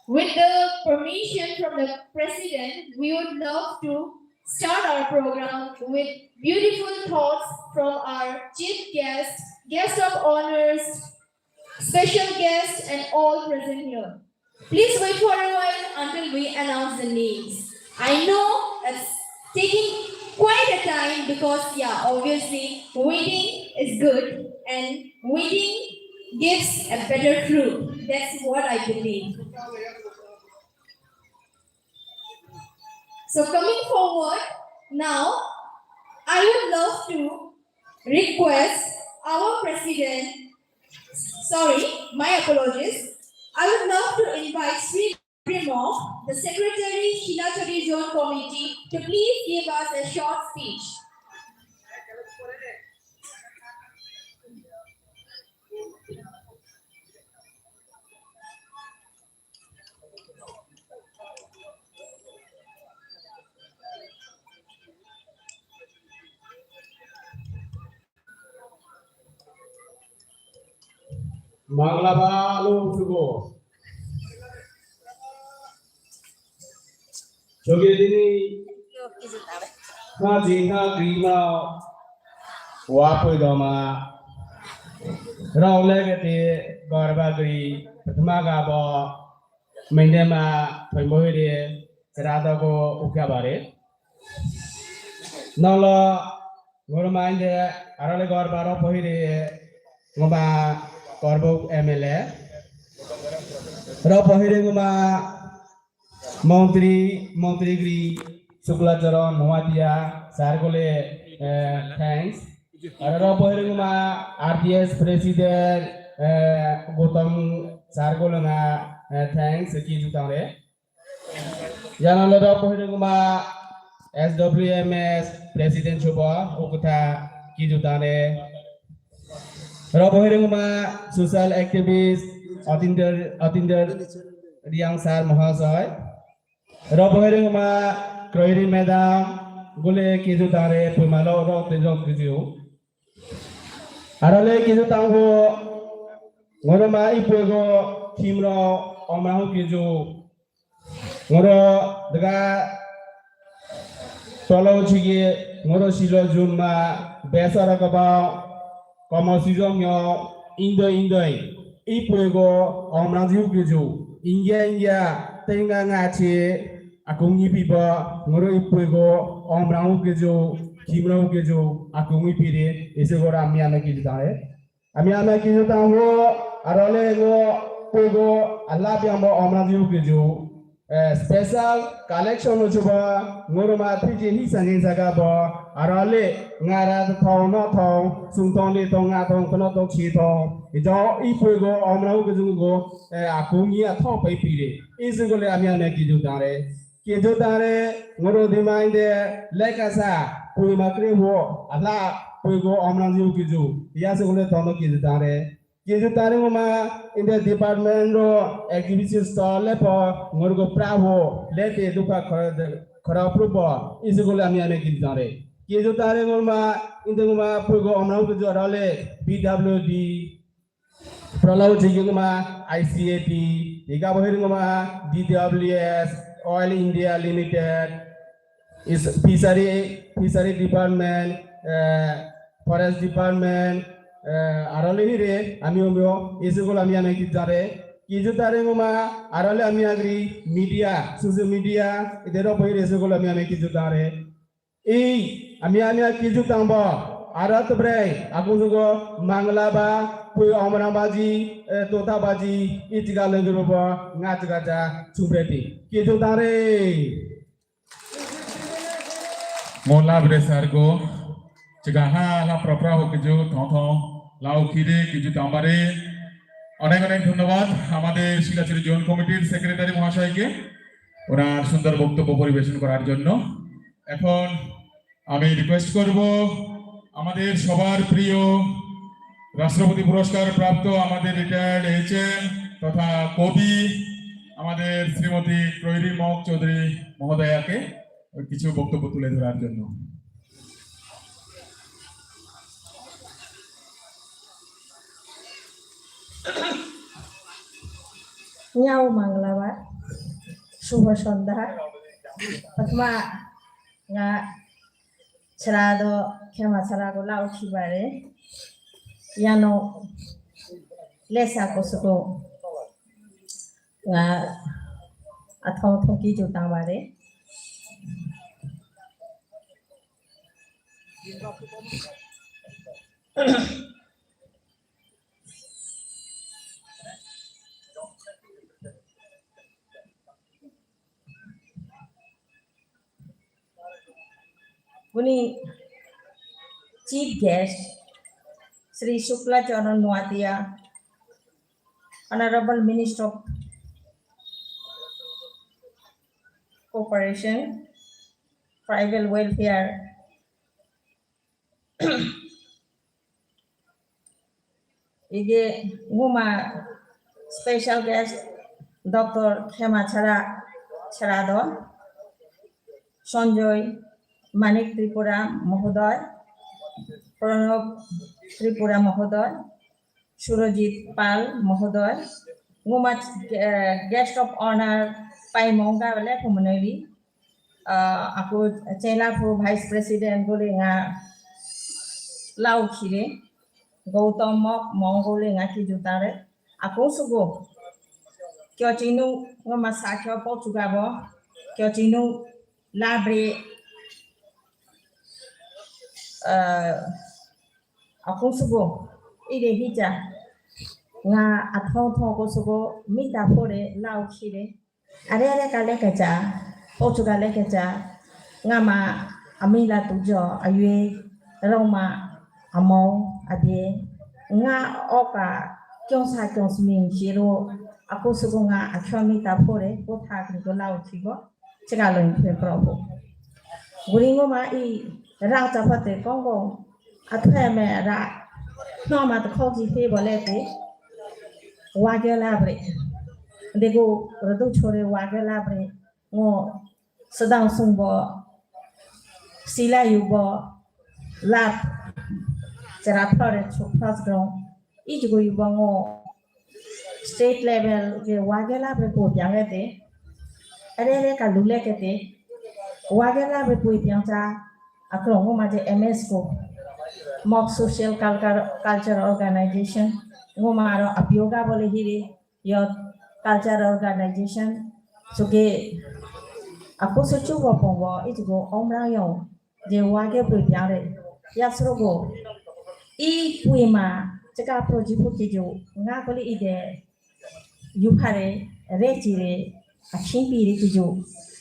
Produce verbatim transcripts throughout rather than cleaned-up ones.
With the permission from the President, we would love to start our program with beautiful thoughts from our chief guest, guest of honors, special guests, and all present here. Please wait for a while until we announce the names. I know it's taking quite a time because, yeah, obviously, waiting is good and waiting gives a better fruit. That's what I believe. So, coming forward, now I would love to request our president, sorry, my apologies. I would love to invite Sri Primok, the secretary, Silachari Zone Committee, to please give us a short speech. Mangla ba lo sugo. Joge dini ha jing ha grima wa pui doma. Rau lege te gorba gri pratma ga bo mende ma thoi mohiri sera da go ukya bare. Nolo ngoro ma inde arale gorba ro pohiri ngoma korbo M L A. Ro pohiri ngoma Montri, Montri Gri Sukla Charan Noatia, sir gole, eh, thanks. Aro ro pohiri ngoma R D S President, eh, Gautam sir gole nga, eh, thanks, ki jutang re. Jana lo ro pohiri ngoma S W M S President subo, ukutha ki jutang re. Ro pohiri ngoma social activist Atinder, Atinder Riang sir Mahasai. Ro pohiri ngoma Kroiri Madam, gule ki jutang re, pui malo ro te jok ki ju. Arale ki jutang ho, ngoro ma ipui go thimro omra ho ki ju. Ngoro dega tolo chigi ngoro silo junma besara kaba komo sijong yo indoi indoi ipui go omrang jiu kiju ingya ingya tenga nga chi akung ipi ba ngoro ipui go omrang kiju kimrang kiju akung ipi ri isi go ram ya na kiju dai. Ami ama kisu tango, arole go, pego, ala biang bo omna diu kisu. Eh, special collection no chuba, ngoroma thiji hi sangi jaga bo, arole, ngara thong no thong, sung thong li thong nga thong kono thong si thong. Ijo i pego omna u kisu go, eh, akung ya thong pai pire. Isi gole ami ama kisu tare. Kisu tare ngoro dimai de lekasa pui makre bo ala pui go omrang jiu kisu ya se gole tono kisu tare. Kisu tare ngoma in the department ro activities to lepo ngoro go pra ho lete duka khara pro bo isi gole ami ane kisu tare. Kisu tare ngoma in the ngoma pui go omrang kisu rale P W D Pralao Jigingma I C A T, Igabo Hiringma D W S, Oil India Limited, is Fishery, Fishery Department, eh, Forest Department, eh, arole hire, ami omio, isi gol ami ame kijare, kiju tare ngoma, arole ami agri, media, social media, idero bohire isi gol ami ame kiju tare. Ei, ami, ami, a kijuk tangbo, aro to brai, aku jugo mangla ba, pui omrang baji, eh, tota baji, i tiga lengri bo, nga tiga ja, chubreti. Kijuk tang re. Mola bre sar go, chiga ha, ha, pra, pra, ho kijuk, thong, thong, lau khide, kijuk tang bare. অনেক অনেক ধন্যবাদ আমাদের শিলাচুরি জোন কমিটির সেক্রেটারি মহাশয়কে ওনার সুন্দর বক্তব্য পরিবেশন করার জন্য। এখন আমি রিকোয়েস্ট করব আমাদের সবার প্রিয় রাষ্ট্রপতি পুরস্কার প্রাপ্ত আমাদের রিটায়ার্ড এইচএম তথা কবি আমাদের শ্রীমতী প্রহরী মক চৌধুরী মহোদয়াকে কিছু বক্তব্য তুলে ধরার জন্য। Nyao mangla ba. Shubho sondha. Prathama nga chwra do khema chwra go lao khibare. Yano lesa kosuko nga athong thong ki jutang bare. Boni chief guest Sri Shukla Charan Noatia, Honorable Minister of Cooperation, Tribal Welfare, Ige nguma special guest Doctor Khema Chara, Charado, Sanjoy Manik Tripura Mohodoy, Pranab Tripura Mohodoy, Surajit Pal Mohodoy, nguma, eh, guest of honor paimung ga le phumunali, ah, aku chela phu Vice President gole nga lau khire, Gautam Mok mong gole nga ki jutare, aku sugo, kyo chinu nguma sakyo po chugabo, kyo chinu labre, eh, Akung sugo, ide hija, nga athong thong ko sugo, mita phore, lau khire, are are kale kecha, pochuga le kecha, nga ma amila tujo, ayue, roma, amo, ade, nga oka, kyongsa kyongsming chiro, aku sugo nga akhyo mita phore, ko thak ni ko lau khigo. Chwng along khe Probu. Buringo ma i rang chapate kongo athaya me ra no ma to khokji khe bole te wage labre. Dego rodo chore wage labre ngo sedang sungbo sila yubo lap chera thore chukphas grong. Ijugo yubo ngo state level ge wage labre pui piang ete. Are are ka lule kete. Wage labre pui piang cha akrong ngo ma je M S ko. Mok Social Culture, Culture Organization ngo ma aro apioga bole hiri youth culture organization. Suge aku suchu bo pongo ijugo omrang yong. Je wage pui piang re yasrogo i pui ma chika pro ji phu kiju nga koli ide yuphare re chire akhing pi re kiju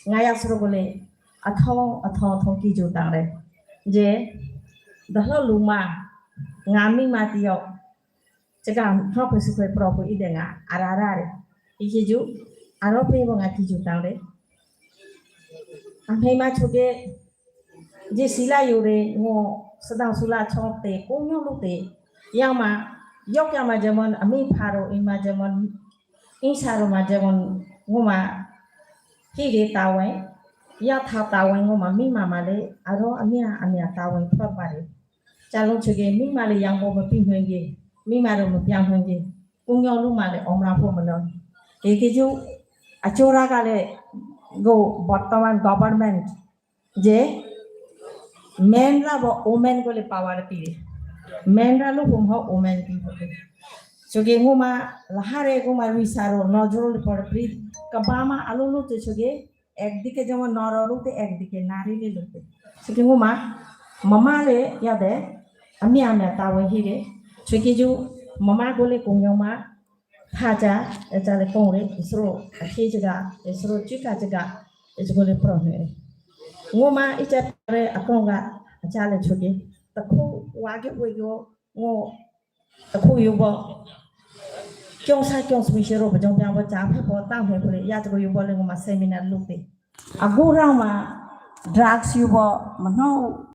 nga yasrogo le athong athong athong kiju tang re je dahlo luma nga mi ma tiyo chika thok phe sukhoi pro phu ide nga ara ara re i kiju aro pui bo nga kiju tang re. Amhai ma chuge je sila yore ngo sedang sula chok te kongyo lu te yama yok yama jemon ami pharo ima jemon insaro ma jemon nguma hige tawai ya tha tawai nguma mi mama le aro amia amia tawai phok bare. Chalung chuge mi male yang bo mo ping hoi ge mi maro mo piang hoi ge kongyo lu male omra pho mo no. Eke ju achora gale go bortoman government je men ra bo women gole power pire. Men ra lu hum ho women pi ho. Chuge nguma lahare nguma wisaro nojoro le por pri kabama alu lu te chuge ekdike jemon noro lukte ekdike nari le lukte. Chuge nguma mama le yade ami ami tawe hire. Chuge ju mama gole kongyo ma Phacha, echale kongre, isro, akhe jaga, isro, chika jaga, isgole prohne. Ngoma icha tare akonga, achale chuge. Takhu wage wego, ngo, takhu yubo. Kyongsa kyongsmi se robo jong pyang bo cha phe bo tang phe phure, ya to yubo le ngoma seminar lukte. Agu rama drugs yubo, mano